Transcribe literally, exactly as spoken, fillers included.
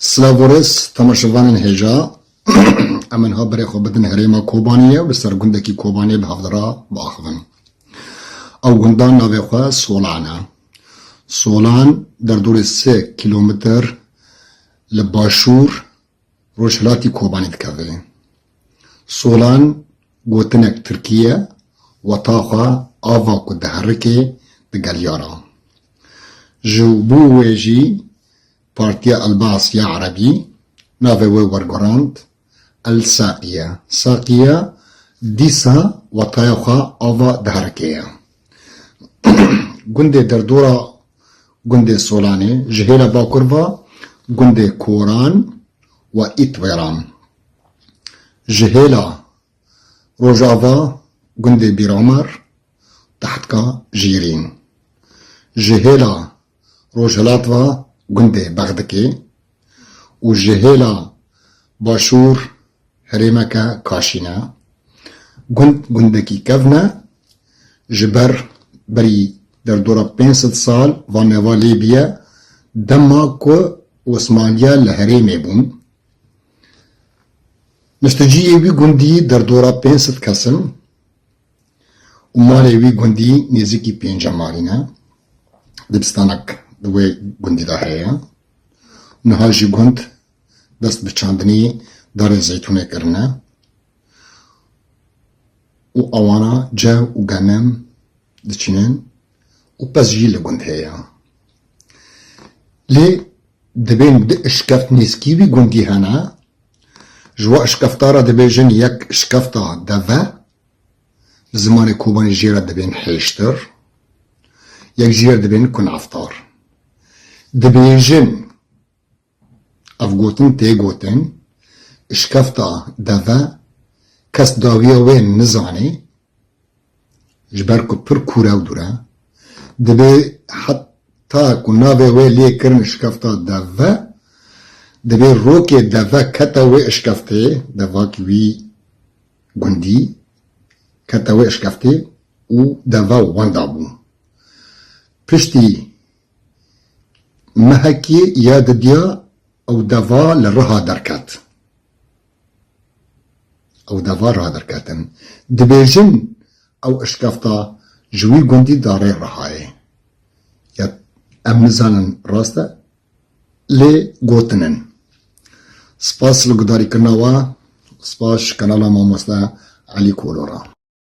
Silav û rêz temaşevanên hêja. Em ên ha berê xwe bidin herêma Kobaniyê û li ser gundekî Kobaniyê bi hevdira biaxivin. Ew gundan navê xwe Solan e. Solan derdorê sê kîlometr li başûr rojhilatî Kobanî dikeve. Solan gotinek tirkî ye, weta xwe ava ku diherike digeliyara. Ji bo wê jî Partiya Elbas ya Erebî navê wê wergorand El Saqiye. Saqiye dîsa wetaya xwe ava diherike ye. Gundê derdora gundê Solanê ji hêla bakur ve gundê Koran we Îtwêran. Ji hêla rojava gundê Bîromer, Tehtka Jîrîn. Ji hêla rojhilat ve gundê Bexdikê û ji hêla başûr herêmeke Kaşîn e. Gund gundekî kevn e, ji ber berî derdora pênc sed sal va neva lê bîye, dema ku Osmaniya li herêmê bûn. Nişteciyê wî gundî derdora pênc sed kes in û malê wî gundî nêzîkî pênce malî ne. Dibistanek di wê gundî de heye. Niha jî gund dest bi çandinî darê zeytûnê kirine û ewana cew û genim diçînin û pez jî li gund heye. Lê dibên di işkeft nêzkî wî gundî hene. Ji wa işkefta re dibêjin yek işkefta deve, li zimanê Kobanî jê re dibên hêştir, yek jî re dibên kunaftar. Dibêjin, ev gotin tê gotin, işkefta deve kes dawiya wê nizanê, ji ber ku pir kûre û dûr e, dibê heta ku navê wê lê kirin işkefta deve, dibê rokê deve kete wê işkeftê, devak wî gundî, kete wê işkeftê û deve wenda bû. Piştî mehekê ya didiya ew deva li riha derket. Ew deva riha derketin. Dibêjin ew işkefta ji wî gundî darê rihayê. Ya em nizanin rast e, lê gotinin. Spas li gudarîkirina we, spas ji kanala mamoste Elî Kolo re.